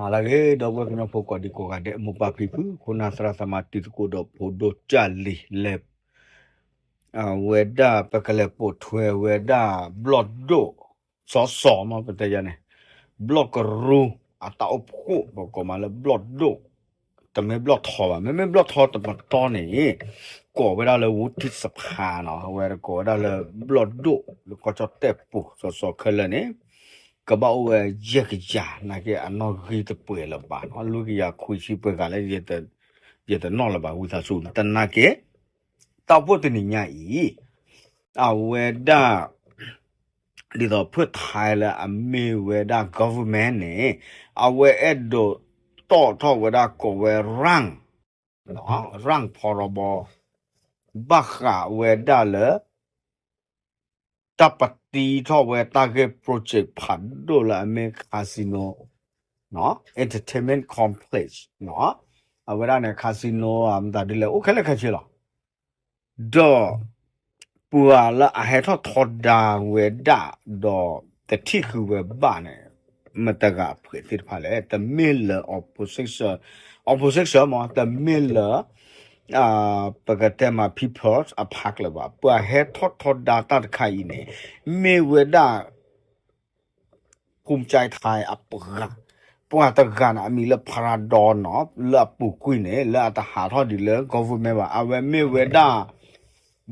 ဟါလၢအဂ့ၤ ဒီပုၢ်ဝဲၢ်ကညီဖိကိးဒံကိးဂၤဒဲး မိၢ်ပၢ်ဖံဖု ခိၣ်နၢ်သရၣ်သမါ တံၤသကိးဒီးဖိဒိၣ်ကၢ်လံၤလဲၣ်, အဝဲဒၣ်ပကလဲၤပိာ်ထွဲဝဲဒၣ် ဘျီၣ်ဒိၣ် စီစီမ့ၢ်ပတဲယၤန့ၣ်, ဘျီၣ်ကရူ အတၢ်အိၣ်ဖှိၣ် ပကိးမးလၢဘျီၣ်ဒိၣ်, တမ့ၢ်ဘျီၣ်ထီဘၣ်, မ့မ့ၢ်ဘျီၣ်ထီတပတီၢ်န့ၣ် ကိးဝဲဒၣ်လၢ ဝူထံၣ်သဖါနီၤ, အဝဲကိးဝဲဒၣ်လၢဘျီၣ်ဒိၣ် လၢကီၢ်ကၠီၣ်တဲၣ်ပူၤ စီစီခဲလၢာ်န့ၣ် ကဘၣ်အိၣ်ဝဲယဲၢ်ကယၤ နာ်က့အနီၣ်ဂံၢ်တပှဲၤလၢၤဘၣ်နီၤ, လွံၢ်ကယၤခွံဆံပှဲၤဂၤလၢ ယတနီၣ်လၢၤဘၣ် ဝံသးစူၤ တနာ်က့ တၢ်အိၣ်ဖှိၣ်တနံၤညါအံၤ အဝဲဒၣ် ဒ်သိးဖုၣ်ထါလၢအမ့ၢ်ဝဲဒၣ် government န့ၣ် အဝဲအဲၣ်ဒိးတီၣ်ထီၣ်ဝဲဒၣ်ကိးဝဲ run run ဖီရီဘီ ဘၣ်ဃးဝဲဒၣ်လၢ တၢ်ပတံထီၣ်ဝဲတၢ်ဂ့ၢ် project ဖးဒိၣ်လၢအမ့ၢ် casino entertainment complex အဝဲဒၣ်န့ၣ် casino မတၤဒ်လဲၣ် အိၣ်ခဲလၢာ်ခဲဆ့လီၤ. ဒီး ပှၤလၢအဟဲထီၣ်ထီဒါဝဲဒၣ် ဒီးတထံၣ်ဃုာ်ဝဲဘၣ်န့ၣ် မတၤတဂၤအဖုသ့ၣ်တဖၣ်လဲၣ်, တမ့ၢ်လၢ opposition, opposition မ့ၢ် တမ့ၢ်လၢ ပကတဲမး People's Party လၢၤဘၣ်, ပှၤဟဲထီၣ်ထီဒါတၢ်တခါအံၤန့ၣ် မ့ၢ်ဝဲဒၣ် ภูมิใจไทย အပှၤ, ပှၤတဂၤန့ၣ် အမံၤလၢ ဖၤရၤဒီနီၤ, လၢအပူၤကွံာ်န့ၣ် လၢအတဟးထီၣ်ဒ်လၢ government ဘၣ်, အဝဲမ့ၢ်ဝဲဒၣ်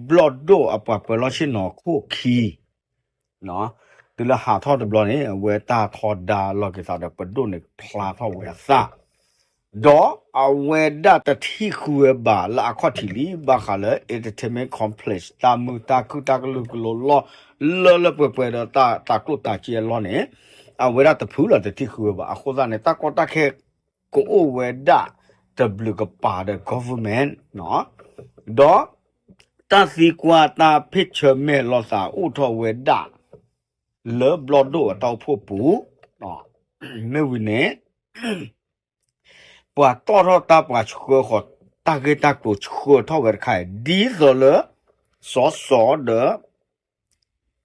ဘျီၣ်ဒိၣ်အပှၤပၢၤလီၢ်ဆ့ၣ်နီၤခိၣ်ခံ တုၤလၢဟးထီၣ်တဘျီန့ၣ် အဝဲတၢ်ထီဒါလီၤက့ၤသးဒီးပဒိၣ်န့ၣ် ဖျါထီၣ်ဝဲအသး ဒီးအဝဲဒၣ်တထံၣ်ဃုာ်ဝဲဘၣ်လၢအခီၣ်ထံးလံ ဘၣ်ဃးလၢ entertainment complex တၢ်မုာ်တၢ်ခုၣ်တၢ်ကလုာ်ကလိလီၢ် လၢလၢပှဲၤပှဲၤဒီးတၢ်ကျိၣ်တၢ်စ့အလီၢ်န့ၣ် အဝဲဒၣ်တဖုလီၤ တထံၣ်ဃုာ်ဝဲဘၣ်. အဃိသတးန့ၣ် တၢ်ကီတၢ်ခဲကအိၣ်ဝဲဒၣ်တဘျုးကပၤဒီး government ဒီး တၢ်သံကွၢ်တၢ်ဖ့ၣ်ဆၢမဲာ်လိာ်သးအိၣ်ထီၣ်ဝဲဒၣ် လၢဘျီၣ်ဒိၣ်အတၢ်အိၣ်ဖှိၣ်ပူၤ မ့ၢ်ဝံၤန့ၣ် ပှၤတီၣ်ထီၣ်တၢ်ပှၤဆှၢဃီၤ တၢ်ဂ့ၢ်တၢ်ကျိၤဆှၢထီၣ်ဝဲတခါအံၤ ဒ်သိးလၢ စီစီဒီး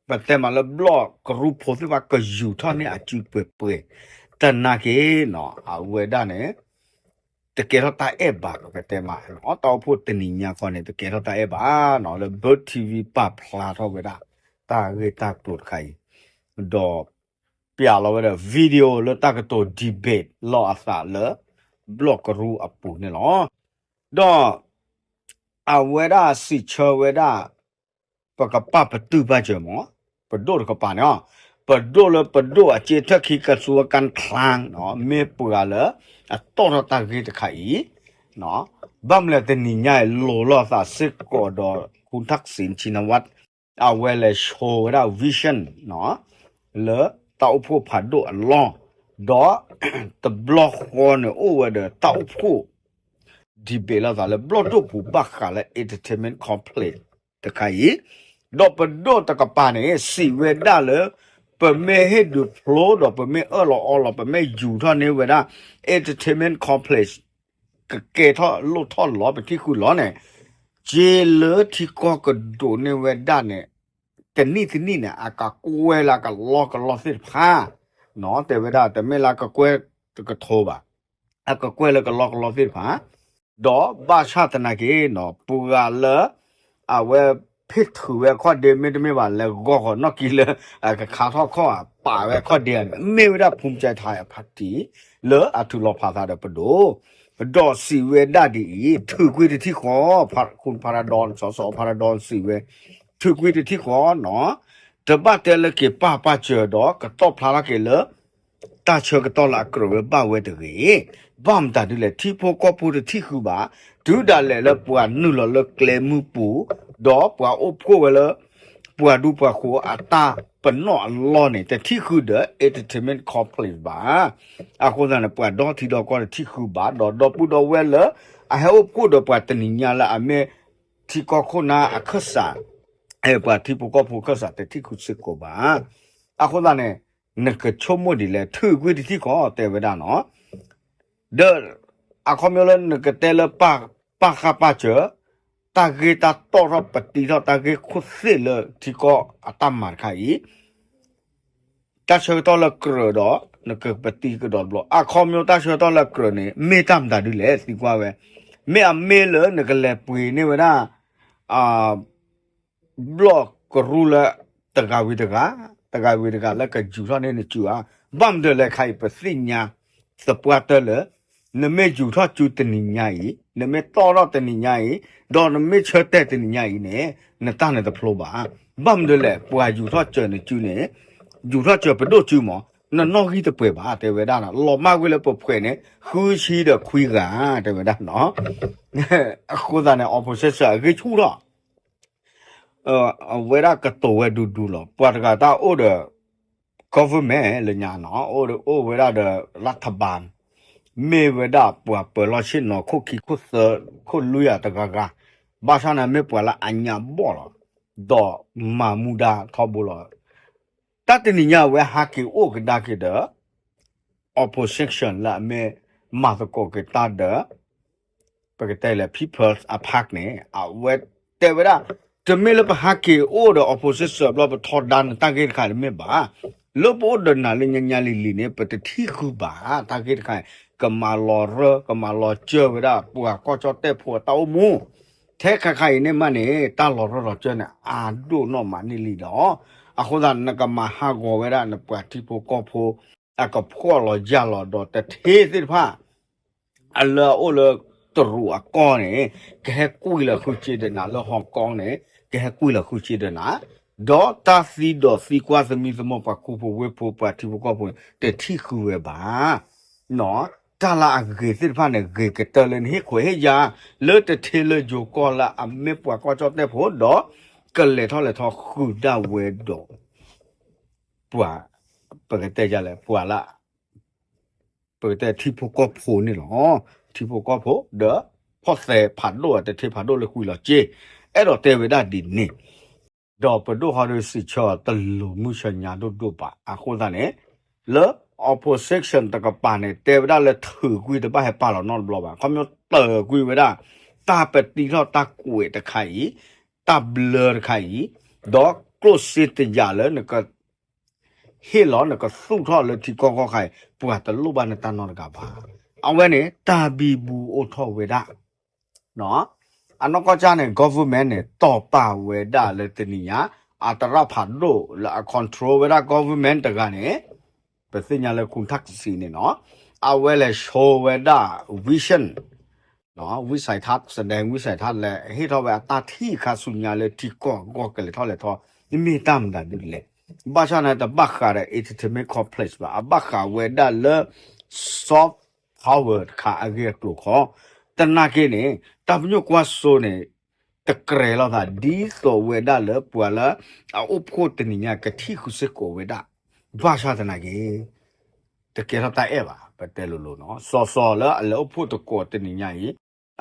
ပတဲမးလၢဘျီၣ်ကရူဖိသ့ၣ်တဖၣ်ကယူၤထီၣ်န့ၢ်အစုပှဲၤပှဲၤ တနာ်က့နီၤ အဝဲဒၣ်န့ၣ် တကဲထီၣ်တၢ်အဲၣ်ဘၣ် ပကတဲမး တၢ်အိၣ်ဖှိၣ်တနံၤညါခီန့ၣ် တကဲထီၣ်တၢ်အဲၣ်ဘၣ်နီၤ လၢ Bird TV ပာ်ဖျါထီၣ်ဝဲဒၣ် တၢ်ဂ့ၢ်တၢ်ကျိၤတခါအံၤ ဒီး ပျးလီၤဝဲဒီး video လၢတၢ်ကတိၤ debate လီၤအသးလၢ ဘျီၣ်ကရူအပူၤန့ၣ်လီၤ. ဒီး အဝဲဒၣ်စံးဆၢဝဲဒၣ် ပကပာ်ပတုာ်ဘၣ်စၢၤမး ပဒိၣ်တကပၤန့ၣ် ပဒိၣ်လၢပဒိၣ်အစ့ထၢၣ်ခံကသူအကၣ်ချၣ် မ့ၢ်ပှၤလၢ အတီၣ်ထီၣ်တၢ်ဂ့ၢ်တခါအံၤ ဘၣ်မနုၤလဲၣ်တနံၤညါအံၤ လိၤလိာ်အသးစ့ၢ်ကီးဒီး ခူထၣ်စ့ၣ် ဆံနဝၣ် အဝဲလဲၤဆိဝဲဒၣ် vision လၢတၢ်အိၣ်ဖှိၣ်ဖးဒိၣ်အလီၢ် ဒီး တဘျီဃီန့ၣ်အိၣ်ဝဲဒီးတၢ်အိၣ်ဖှိၣ် debate လိာ်သးလၢဘျီၣ်ဒိၣ်ပူၤ ဘၣ်ဃးလၢ entertainment complex တခါအံၤ ဒီးပဒိၣ်တကပၤန့ၣ် စံးဝဲဒၣ်လၢ ပမ့ၢ်ဟ့ၣ်ဒုးဖျိဒီးပမ့ၢ်အၢၣ်လီၤအီလီၤ ပမ့ၢ်ယူၤထီၣ်န့ၢ်ဝဲဒၣ် entertainment complex ကကဲထီၣ်လိၣ်ထီၣ်လီၤ ပထံၣ်ဃုာ်လီၤန့ၣ် စ့လၢထံကီၢ်ကဒိးန့ၢ်ဝဲဒၣ်န့ၣ် တနံၣ်တနံၣ်န့ၣ် အကကွဲၢ်လၢကလီကလီသ့ၣ်တဖၣ် တဲဝဲဒၣ် တမ့ၢ်လၢကကွဲၢ်တကထိဘၣ် အကကွဲၢ်လၢကလီကလီသ့ၣ်တဖၣ် ဒီးဘၣ်ဆၣ်သနာ်က့နီၤ ပှၤလၢ အဝဲဖ့ၣ်ထုးဝဲအခီၣ်ဒ့ မ့တမ့ၢ်ဘၣ် လဲၤဂီၢ်ဃီၤနီၣ်ကံလၢ ကခါထီၣ်ခီၣ် ပာ်ဝဲအခီၣ်ဒ့န့ၣ် မ့ၢ်ဝဲဒၣ် ภูมิใจไทย အ party လၢအထုးလီၤဖးသးဒီးပဒိၣ် ဒီးစံးဝဲဒၣ်ဒ်အံၤ ထုးကွံာ်တထံၣ်ဃီ ခူဖၤရၤဒီ စီၤစီၤဖၤရၤဒီစံးဝဲ ထုးကွံာ်တထံၣ်ဃီနီၤ တဘၣ်တဲလၢက့ၤပာ်ပာ်စၢၤဒီး ကတီၣ်ဖျါထီၣ်က့ၤလၢ တၢ်ဆၢကတီၢ်လၢအကြၢးဝဲဘၣ်ဝဲတဂ့ၤ. ဘၣ်မတၤဒ်လဲၣ် ထံဖိကီၢ်ဖိတထံၣ်ဃုာ်ဘၣ်, တုၤဒၣ်လဲာ်လၢပှၤနုာ်လီၤလၢကျဲမုၢ်ပူၤ, ဒီးပှၤအိၣ်ဖှိၣ်ဝဲလၢ ပှၤဒူပှၤဃိၤအတၢ်ပနီၣ်အလီၢ်န့ၣ် တထံၣ်ဃုာ်ဒီး entertainment complex ဘၣ်. အဃိသတးန့ၣ် ပှၤဒီထံဒီကီၢ်တထံၣ်ဃုာ်ဘၣ်, ဒီးဒီပုၢ်ဒီဝဲၢ်လၢ အဟဲအိၣ်ဖှိၣ်ဒီးပှၤတနံၤညါလၢအမ့ၢ်ထံကီၢ်ခိၣ်နၢ်အခၢၣ်စး ပှၤထံဖိကီၢ်ဖိအခၢၣ်စးတထံၣ်ဃုာ်စ့ၢ်ကီးဘၣ်. အဃိသတးန့ၣ် နကဆိကမိၣ်ဒ်လဲၣ် ထုးကွံာ်တထံၣ်ဃီတဲဝဲဒၣ်နီၤ. ဒီး အခီပညီလၢနကတဲလၢ ပာ်ဃာ်ပာ်စၢၤ တၢ်ဂ့ၢ်တၢ်တီၣ်ထီၣ်ပတံထီၣ်တၢ်ဂ့ၢ်ခိၣ်သ့ၣ်လၢထံကီၢ်အတၢ်မၤတခါအံၤ တၢ်ဆၢကတီၢ်လၢကြၢးဒီး နကပတံကဒီးတဘျီ အခီပညီတၢ်ဆၢကတီၢ်လၢအကြၢးန့ၣ် မ့ၢ်တၢ်မတၤဒ်လဲၣ် သံကွၢ်ဝဲ, မ့ၢ်အမ့ၢ်လၢနကလဲၤပှ့ၤန့ၢ်ဝဲဒၣ် ဘျီၣ်ကရူၢ်လၢတဂၤဝံၤတဂၤ, တဂၤဝံၤတဂၤလၢကယူၤထီၣ်န့ၢ်နစုဧါ, ဘၣ်မနုၤလဲၣ်ခါအံၤ ပသ့ၣ်ညါသပှၢ်တၢၢ်လၢ နမ့ၢ်ယူၤထီၣ်စုတနံၤညါအံၤ, နမ့ၢ်တီၣ်ထီၣ်တနံၤညါအံၤ, ဒီးနမ့ၢ်ဆၢတဲာ်တနံၤညါအံၤန့ၣ် နတၢ်န့ၣ်တဖျိဘၣ်. ဘၣ်မနုၤလဲၣ် ပှၤယူၤထီၣ်စၢၤနစုန့ၣ် ယူၤထီၣ်စၢၤပဒိၣ်စုမး, နနီၣ်ဂံၢ်တပှဲၤဘၣ် တဲဝဲဒၣ်နီၤ, လီၤမၢ်ကွံာ်လၢပဖှဲးန့ၣ် ဃုဆံဒီးခွံဂၤ တဲဝဲဒၣ်နီၤ. အဃိသတးန့ၣ် opposition အဂ့ၢ်ဆူၣ်ထီၣ် အဝဲဒၣ်ကတိၤဝဲဒူဒူလီၤ. ပှၤတဂၤတၢ်အိၣ်ဒီး government လၢညါနီၤ, အိၣ်ဝဲဒၣ်ဒီး รัฐบาล, မ့ၢ်ဝဲဒၣ်ပှၤပၢၤလီၢ်ဆ့ၣ်နီၤခိၣ်ခံခိၣ်သၢခိၣ်လွံၢ်ဧါတဂၤဂၤ, ဘၣ်ဆၣ်န့ၣ်မ့ၢ်ပှၤလၢအညါဘီၣ်လီၤ, ဒီးမၤမူဒါထီဘိလီၤ. တၢ်တနံၤညါအဝဲဟးက့ၤအိၣ်ကဒါက့ၤဒီး opposition လၢအမ့ၢ်မၤသကိးက့ၤတၢ်ဒီး ပကတဲလၢ People's Park န့ၣ် အဝဲတဲဝဲဒၣ် တမ့ၢ်လၢပဟးက့ၤအိၣ်ဒီး opposition ဘျီပထီဒါနတၢ်ဂ့ၢ်တခါန့ၣ်မ့ၢ်ဘၣ်. လၢပအိၣ်ဒီးနၤလၢညါညါလံၤလံၤန့ၣ် ပတထံၣ်ဃုာ်ဘၣ်တၢ်ဂ့ၢ်တခါ, ကမၤလီၤရၢ ကမၤလီၤစၢၤဝဲဒၣ် ပှၤကီၢ်ကၠီၣ်တဲၣ်ဖိအတၢ်အိၣ်မူ, ထဲခါခါအံၤန့ၣ်မးန့ၣ် တၢ်လီၤရၢၢ်လီၤစၢၤန့ၣ် အဒိၣ်နီၢ်မးန့ၢ်လံဒီး, အဃိသတး နကမၤဟးဂီၤဝဲဒၣ်နပှၤထံဖိကီၢ်ဖိ အကဖှီၣ်လီၤယာ်လီၤဒီးတထ့သ့ၣ်တဖၣ် အလၢအအိၣ်လၢတရူးအကီၢ်န့ၣ် ကဟဲကွံာ်လီၤဃုာ်စ့ဒီးနၤ, လၢ Hong Kong န့ၣ် ကဟဲကွံာ်လီၤဃုာ်စ့ဒီးနၤ, ဒီးတၢ်သံဒီးသံကွၢ်သမံသမိးပှၤခူဖိဝ့ၢ်ဖိ ပှၤထံဖိကီၢ်ဖိန့ၣ် တထံၣ်ဃုာ်ဝဲဘၣ်. တၢ်လၢအဂ့ၤသ့ၣ်တဖၣ်န့ၣ် ဂ့ၤကတၢၢ်လၢနဟ့ၣ်ခိၣ်ဟ့ၣ်ယာ် လၢတထ့လၢယိၤကီၢ်လၢအမ့ၢ်ပှၤကီၢ်ကၠီၣ်တဲၣ်ဖိဒီး ကလဲၤထီၣ်လဲၤထီဃုာ်ဒၣ်ဝဲဒီး ပှၤ ပကတဲယလဲၣ် ပှၤလၢ ပကတဲထံဖိကီၢ်ဖိန့ၣ်လီၤ. ထံဖိကီၢ်ဖိဒီး ဖီၣ်သဲဖးဒိၣ် တထ့ဖးဒိၣ်လၢကွံာ်လီၤစ့, အဲၣ်ဒိးတဲဝဲဒၣ်ဒ်န့ၣ်, ဒီးပဒိၣ်ဟီဒီးစံးဆၢတလိၤမုၢ်ဆၢညါဒိၣ်ဒိၣ်ဘၣ်. အဃိသတးန့ၣ် လၢ opposition တကပၤန့ၣ် တဲဝဲဒၣ်လၢထုးကွံာ်တဘၣ်ဟဲပာ်လီၤနီတဘျီဘၣ်. ခီပညီတၢၢ်ကွံာ်ဝဲဒၣ် တၢ်ပတံထီၣ်တၢ်ကွဲးတခါအံၤ, တၢ်ဘျၢတခါအံၤ, ဒီးကျိၣ်စ့တယာ်လၢနက ဟ့ၣ်လီၤနကသူၣ်ထီၣ်လၢထံကီၢ်ကီၢ်ခါအံၤ ပှၤတလိၣ်ဘၣ်နတၢ်နီတဂၤဘၣ်. အဝဲန့ၣ် တၢ်ဘံဘူအိၣ်ထီၣ်ဝဲဒၣ် အနီၢ်ကီၢ်ကၢ်န့ၣ် government န့ၣ် တီၢ်ပာ်ဝဲဒၣ်လၢတနံၤညါ အတရၣ်ဖးဒိၣ်လၢအ control ဝဲဒၣ် government တဂၤန့ၣ် ပသ့ၣ်ညါလၢ ခူၣ်ထၣ်ကစံး န့ၣ်နီၤ, အဝဲလဲၤ show ဝဲဒၣ် vision, vision ထါ စဒဲ vision ထါ လဲၤဟ့ၣ်ထီၣ်ဝဲအတၢ်ထံၣ်ခါဆူညါလၢထံကီၢ်အဂီၢ်ကလဲၤထီၣ်လဲၤထီ မ့ၢ်တၢ်မတၤဒ်လဲၣ်. ဘၣ်ဆၣ်န့ၣ် တဘၣ်ဃးဒီး entertainment complex ဘၣ်, အဘၣ်ဃးဝဲဒၣ်လၢ soft power တခါအဂ့ၢ်အကျိၤခီ, သနာ်က့န့ၣ် တၢ်ပညိၣ်ကွၢ်စိန့ၣ် တကြၢးလိာ်သး ဒ်သိးဝဲဒၣ်လၢပှၤလၢအအိၣ်ဖှိၣ်တနံၤညါ ကထံၣ်ဃုာ်စ့ၢ်ကီးဝဲဒၣ်, ဘၣ်ဆၣ်သနာ်က့ တကဲထီၣ်တၢ်အဲၣ်ဘၣ်, ပတဲလိၤလိၤနီၤ, စီၤစီၤလၢအလဲၤအိၣ်ဖှိၣ်သကိးတနံၤညါအံၤ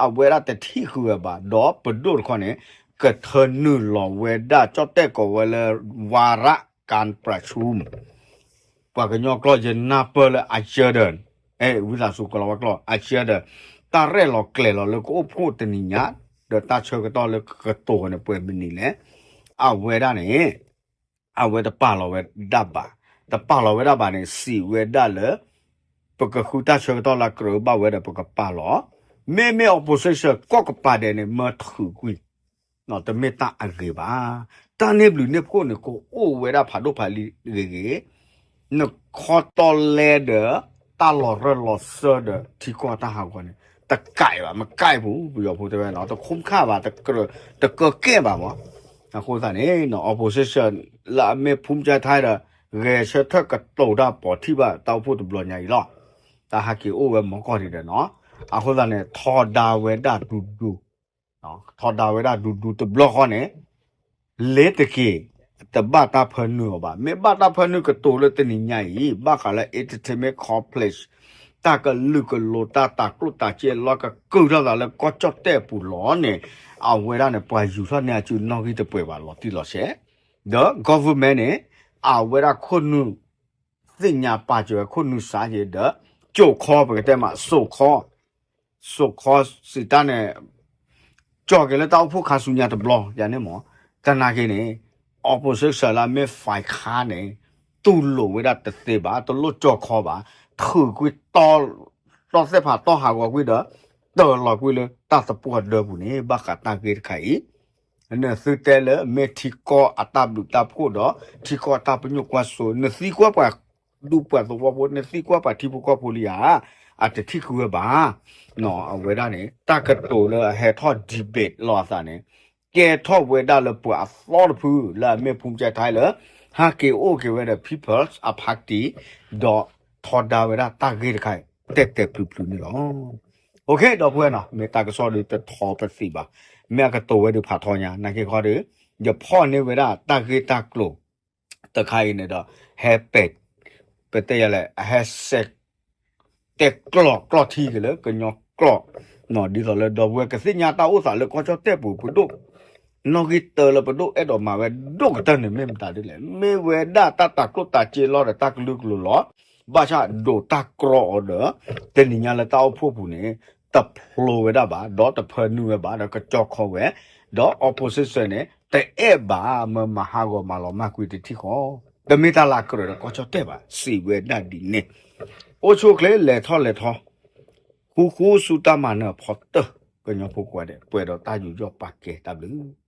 အဝဲဒၣ်တထံၣ်ဃုာ်ဝဲဘၣ်, ဒီးပဒိၣ်တခီန့ၣ် ကထၢနုာ်လီၤဝဲဒၣ် ကၠီၣ်တဲၣ်ကိးဝဲလၢ ဝါရ การประชุม ပှၤကညီကျိာ်ယနၢ်ပၢၢ်လၢ agenda, အဲ ဝံသးစူၤ ကိးလီၤဝဲကျိာ် agenda, တၢ်ရဲၣ်လီၤကျဲၤလီၤလၢကအိၣ်ဖှိၣ်တနံၤညါ, ဒီးတၢ်ဆၢကတီၢ်လၢကကတိၤန့ၣ် ပှဲၤမံးနံးလဲၣ်, အဝဲဒၣ်န့ၣ် အဝဲတပာ်လီၤဝဲဒၣ်ဘၣ်, တပာ်လီၤဝဲဒၣ်ဘၣ်န့ၣ် စံးဝဲဒၣ်လၢ ပကဃုတၢ်ဆၢကတီၢ်လၢအကြၢးဘၣ်ဝဲဒီး ပကပာ်လီၤ, မ့မ့ၢ် opposition ကီၢ်ကပၤဒဲးန့ၣ် မၢထုးကွံာ် တမ့ၢ်တၢ်အဂ့ၤဘၣ်. တၢ်န့ၢ်ဘျုးန့ၢ်ဖှိၣ်န့ၣ် ကအိၣ်ဝဲဒၣ်ဖးဒိၣ်ဖးလံၤဂ့ၤဂ့ၤ, နခီတီလဲဒီး တၢ်လီၤရၢၢ်လီၤစၢၤဒီးထံကီၢ်တၢ်ဟးဂီၤန့ၣ် တကဲဘၣ်, မကဲပူၤ ပယီၤဖိတဲဝဲနီၤ, တခူမခါဘၣ်, တကၢကဲဘၣ်မး. အဃိသတးန့ၣ် opposition လၢအမ့ၢ်ဖူမကၠဲထဲဒီး ဂဲၤဆၢထၢၣ်ကတိၤတၢ်ပိာ်ထံၣ်ဘၣ်တၢ်အိၣ်ဖှိၣ်တဘျီညါအံၤလီၤ. တၢ်ဟးက့ၤအိၣ်ဝဲမီကီၢ်ဒံးဒီးနီၤ, အဃိသတးန့ၣ် ထီဒါဝဲဒၣ်ဒူဒူ ထီဒါဝဲဒၣ်ဒူဒူတဘျီဃီန့ၣ် လ့ၤတက့ၤ တဘၣ်တၢ်ဖၢနုာ်အီၤဘၣ်. မ့ၢ်ဘၣ်တၢ်ဖၢနုာ်ကတိၤလၢတနံၤညါအံၤ ဘၣ်ဃးလၢ entertainment complex တၢ်ကလုာ်ကလိၤ တၢ်တၤကျိၣ်တၤစ့လီၤ ကကုၢ်ထီၣ်သးလၢကီၢ်ကၠီၣ်တဲၣ်ပူၤလီၤန့ၣ် အဝဲဒၣ်န့ၣ် ပှၤယူၤထီၣ်န့ၢ်အစုနီၣ်ဂံၢ်တပှဲၤဘၣ် လီၤတံၢ်လီၤဆဲး ဒီး government န့ၣ် အဝဲဒၣ်ခိၣ်နူာ် သ့ၣ်ညါပာ်စၢၤဝဲခိၣ်နူာ်စးက့ၤဒီး ကၠိၣ်ခီ ပကတဲမး စိာ်ခီ စိာ်ခီစံးတၢ်န့ၣ် ကၠီၣ်က့ၤလၢတၢ်အိၣ်ဖှိၣ်ခါဆူညါတဘျီ ယၤန့ၣ်မး. သနာ်က့န့ၣ် opposition လၢအမ့ၢ် ฝ่ายค้าน န့ၣ် တူၢ်လိာ်ဝဲဒၣ်တသ့ဘၣ်, တလိၣ်ကၠီၣ်ခီဘၣ်, ထုးကွံာ်တီ တီသ့ၣ်ဖးတီၢ်ဟးဂီၤကွံာ်ဒီး တၢၤလီၤကွံာ်လၢတၢ်သပှၢ်ဒၢပူၤန့ၣ် ဘၣ်ဃးတၢ်ဂ့ၢ်တခါအံၤ နသုတဲလၢမ့ၢ်ထံကီၢ်အတၢ်ဘျုးတၢ်ဖှိၣ်ဒီး ထံကီၢ်အတၢ်ပညိၣ်ကွၢ်စိ, နသံကွၢ်ပှၤဒူပှၤသဝီဖိ, နသံကွၢ်ပှၤထံဖိကီၢ်ဖိလံဧါ, အတထံၣ်ဃုဝဲဘၣ်. အဝဲဒၣ်န့ၣ် တၢ်ကတိၤလၢအဟဲထီၣ် debate လီၤအသးန့ၣ် ကဲထီၣ်ဝဲဒၣ်လၢပှၤအသီတဖု လၢအမ့ၢ် ภูมิใจไทย လၢ ဟးက့ၤအိၣ်က့ၤဝဲဒီး People's Party ဒီးထီဒါဝဲဒၣ်တၢ်ဂ့ၢ်တခါအံၤ တဲာ်တဲာ်ဖျုးဖျုးန့ၣ်လီၤ. ဒီပုၢ်ဝဲၢ်နီၤ, မ့ၢ်တၢ်ကစီၣ်ဒုးတထီပသံးဘၣ်, မ့ၢ်အကတိၤဝဲဒုးဖးထီညါ နာ်က့ခီဒီး ယဖီၣ်န့ၢ်ဝဲဒၣ်တၢ်ဂ့ၢ်တၢ်ကျိၤတခါအံၤန့ၣ်ဒီး ဟဲပဲာ် ပတဲယၤလဲၣ် အဟဲစဲး တဲကျိာ်ကျိာ်ထံက့ၤလၢကညီကျိာ်, ဒ်သိးလၢဒီပုၢ်ဝဲၢ်ကသ့ၣ်ညါတၢ်အိၣ်သးလၢကီၢ်ကၠီၣ်တဲၣ်ပူၤ ပဒိၣ် နီၣ်ဂံၢ်တၢလၢပဒိၣ်အဲၣ်ဒိးမၤဝဲဒိၣ်ကတၢၢ်န့ၣ်မ့ၢ်မတၤဒ်လဲၣ်, မ့ၢ်ဝဲဒၣ်တၢ်တၤကျိၣ်တၤစ့လီၢ်ဒီးတၢ်ကလုာ်ကလိၤလီၤ. ဘၣ်ဆၣ်ဒိးတၢ်ကြီအီၤဒီး တနံၤညါလၢတၢ်အိၣ်ဖှိၣ်ပူၤန့ၣ် တဖျိဝဲဒၣ်ဘၣ်, ဒီးတဖၢနုာ်ဝဲဘၣ်, ဒီးကကၠီၣ်ခီဝဲ, ဒီး opposition န့ၣ် တအဲၣ်ဘၣ် မမၤဟးဂီၤမၤလီၤမၢ်ကွံာ်တထံၣ်ဃီ, တမ့ၢ်တၢ်လၢကြၢးဒီးကီၢ်ကၠီၣ်တဲၣ်ဘၣ် စံးဝဲဒၣ်ဒ်န့ၣ်. အိၣ်ဆူၣ်အိၣ်ချ့လဲၤထီၣ်လဲၤထီ ဃူဃူဆူတၢ်မၤနၢၤအဖီတၢၢ်, ကညီဖိကိးဂၤဒဲး ပှဲၤဒီးတၢ်ယူးယီၣ်ပာ်ကဲတၢ်ဘျုး